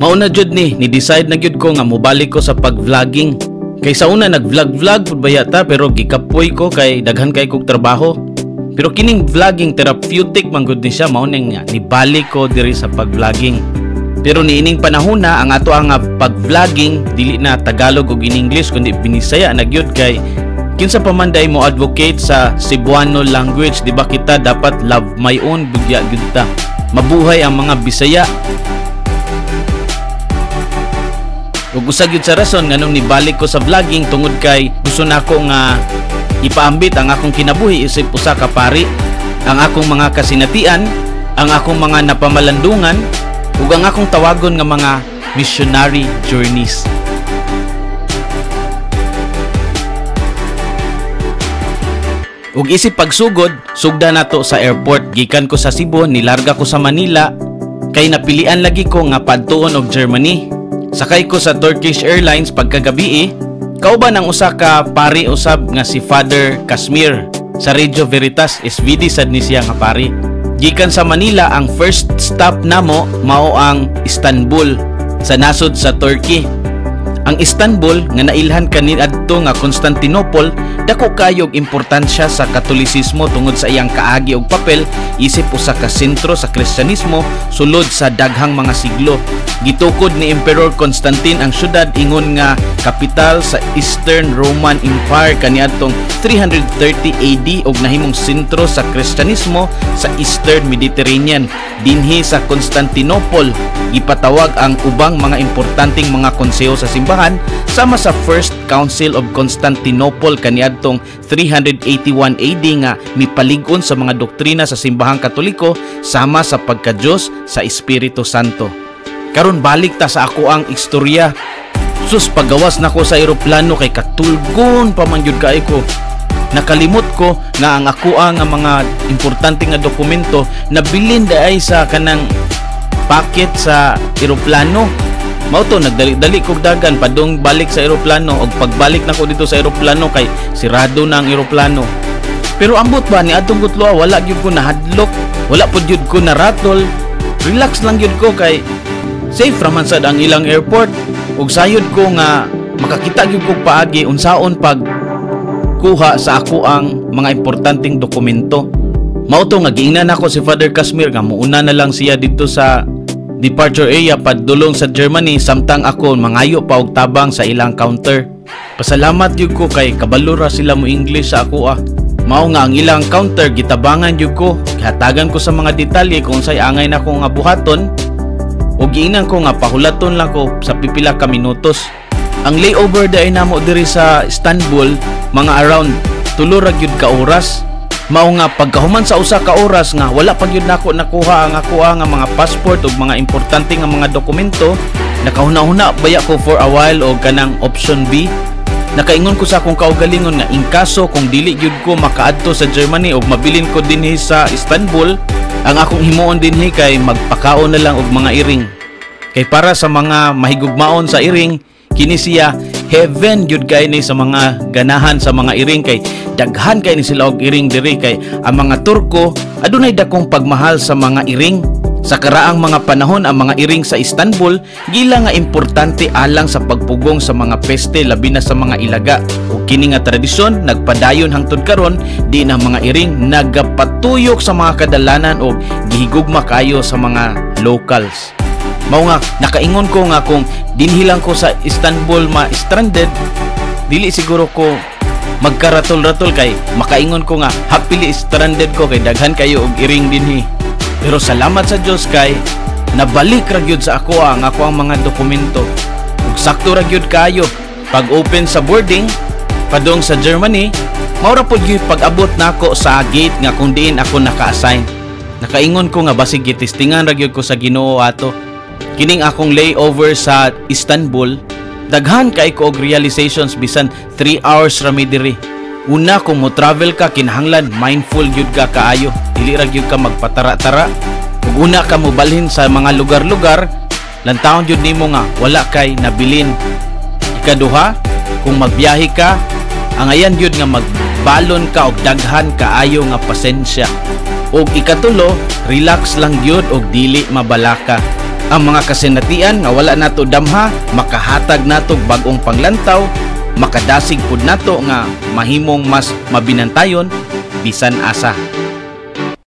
Mauna jud ni, ni-decide na gyud ko nga mobalik ko sa pag-vlogging. Kay sa una nag-vlog-vlog pud baya ta, pero gikapoy ko kay daghan kay kog trabaho. Pero kining vlogging therapeutic man gud ni siya, mao ning nga nibalik ko diri sa pag-vlogging. Pero niining panahon na ang ato ang pag-vlogging dili na Tagalog ug in English kundi Binisaya na gyud, kay kinsa pa man day mo advocate sa Cebuano language, di ba? Kita dapat love my own bugya gyud ta. Mabuhay ang mga Bisaya. Ug usa gyud sa rason nganong nibalik ko sa vlogging tungod kay gusto nako nga ipaambit ang akong kinabuhi isip usa ka pari, ang akong mga kasinatian, ang akong mga napamalandungan ug ang akong tawagon nga mga missionary journeys. Ug isip pagsugod, sugda nato sa airport. Gikan ko sa Cebu, nilarga ko sa Manila kay napilian lagi ko nga padtuon og Germany. Sakay ko sa Turkish Airlines pagkagabi. Kauban ang usa ka pari usab nga si Father Casmir sa Radio Veritas, SVD sad ni siya nga pari. Gikan sa Manila, ang first stop namo mao ang Istanbul sa nasod sa Turkey. Ang Istanbul nga nailhan kaniadto nga Constantinople, dako kayog importansya sa Katolisismo tungod sa iyang kaagi og papel isip usa ka sentro sa Kristyanismo sulod sa daghang mga siglo. Gitukod ni Emperor Constantine ang syudad ingon nga kapital sa Eastern Roman Empire kaniadtong 330 AD ug nahimong sentro sa Kristyanismo sa Eastern Mediterranean. Dinhi sa Constantinople gipatawag ang ubang mga importanteng mga konseho sa simbahan sama sa First Council of Constantinople kaniadtong 381 AD nga mipalig-on sa mga doktrina sa simbahang Katoliko sama sa pagka-Diyos sa Espiritu Santo. Karon balik ta sa ako ang istorya. Sus, pagawas nako sa eroplano kay katulgon pa man gyud kay ko. Nakalimot ko nga ang akoa nga mga importante nga dokumento nabilin daay sa kanang packet sa eroplano. Mao to nagdali-dali kog dagan padung balik sa eroplano, og pagbalik nako dito sa eroplano kay sirado na ang eroplano. Pero ambot ba ni adtong gutloa, wala gyud ko nahadlok, wala pud gyud ko naratol. Relax lang gyud ko kay safe ra man sad ang ilang airport. Ug sayod ko nga makakita gyud kog paagi unsaon pag kuha sa ako ang mga importanteng dokumento. Mao to nga giingnan nako si Father Casmir nga muuna na lang siya didto sa departure area padulong sa Germany samtang ako mangayo pa og tabang sa ilang counter. Pasalamat gyud ko kay kabalo ra sila mo English sa ako ah. Mao nga ang ilang counter gitabangan gyud ko, gihatagan ko sa mga detalye kung unsay angay nako nga buhaton. Ug giingnan ko nga pahulaton lang ko sa pipila ka minutos. Ang layover dai namo diri sa Istanbul mga around 3 ra gyud ka oras. Mao nga pagkahuman sa usa ka oras nga wala pa gyud nako nakuha ang akoa nga mga passport ug mga importante nga mga dokumento, nakahuna-huna baya ko for a while og kanang option B. Nakaingon ko sa akong kaugalingon nga in kaso kung dili gyud ko makaadto sa Germany ug mabilin ko dinhi sa Istanbul, ang akong himuon dinhi kay magpakaon na lang og mga iring. Kay para sa mga mahigugmaon sa iring, kini siya heaven gyud kay ni sa mga ganahan sa mga iring, kay daghan kay ni sila og iring diri, kay ang mga Turko adunay dakong pagmahal sa mga iring. Sa karaang mga panahon, ang mga iring sa Istanbul gila nga importante alang sa pagpugong sa mga peste, labi na sa mga ilaga. Ug kini nga tradisyon nagpadayon hangtod karon, di na mga iring nagapatuyok sa mga kadalanan og gihigugma kayo sa mga locals. Mao nga nakaingon ko nga kung dinhi lang ko sa Istanbul ma-stranded, dili siguro ko magkaratol-ratol kay makaingon ko nga happily stranded ko kay daghan kayo og iring dinhi. Pero salamat sa Dios kay nabalik ra gyud sa ako ang ako ang mga dokumento. Ug sakto ra gyud kayo pag open sa boarding padung sa Germany, mao ra pud gyud pag-abot nako sa gate nga kung diin ako naka-assign. Nakaingon ko nga basig gitistingan ra gyud ko sa Ginoo ato. Kining akong layover sa Istanbul, daghan kay ko og realizations bisan 3 hours ra mi diri. Una, kung mo travel ka kinahanglan mindful gyud ka kaayo, dili ra gyud ka magpatara-tara. Ug una ka mobalhin sa mga lugar-lugar, lantawon gyud nimo nga wala kay nabilin. Ikaduha, kung magbiyahe ka, angayan gyud nga magbalon ka og daghan kaayo nga pasensya. Ug ikatulo, relax lang gyud og dili mabalaka. Ang mga kasinatian nga wala nato damha, makahatag nato bag-ong panglantaw, makadasig pud nato nga mahimong mas mabinantayon bisan asa.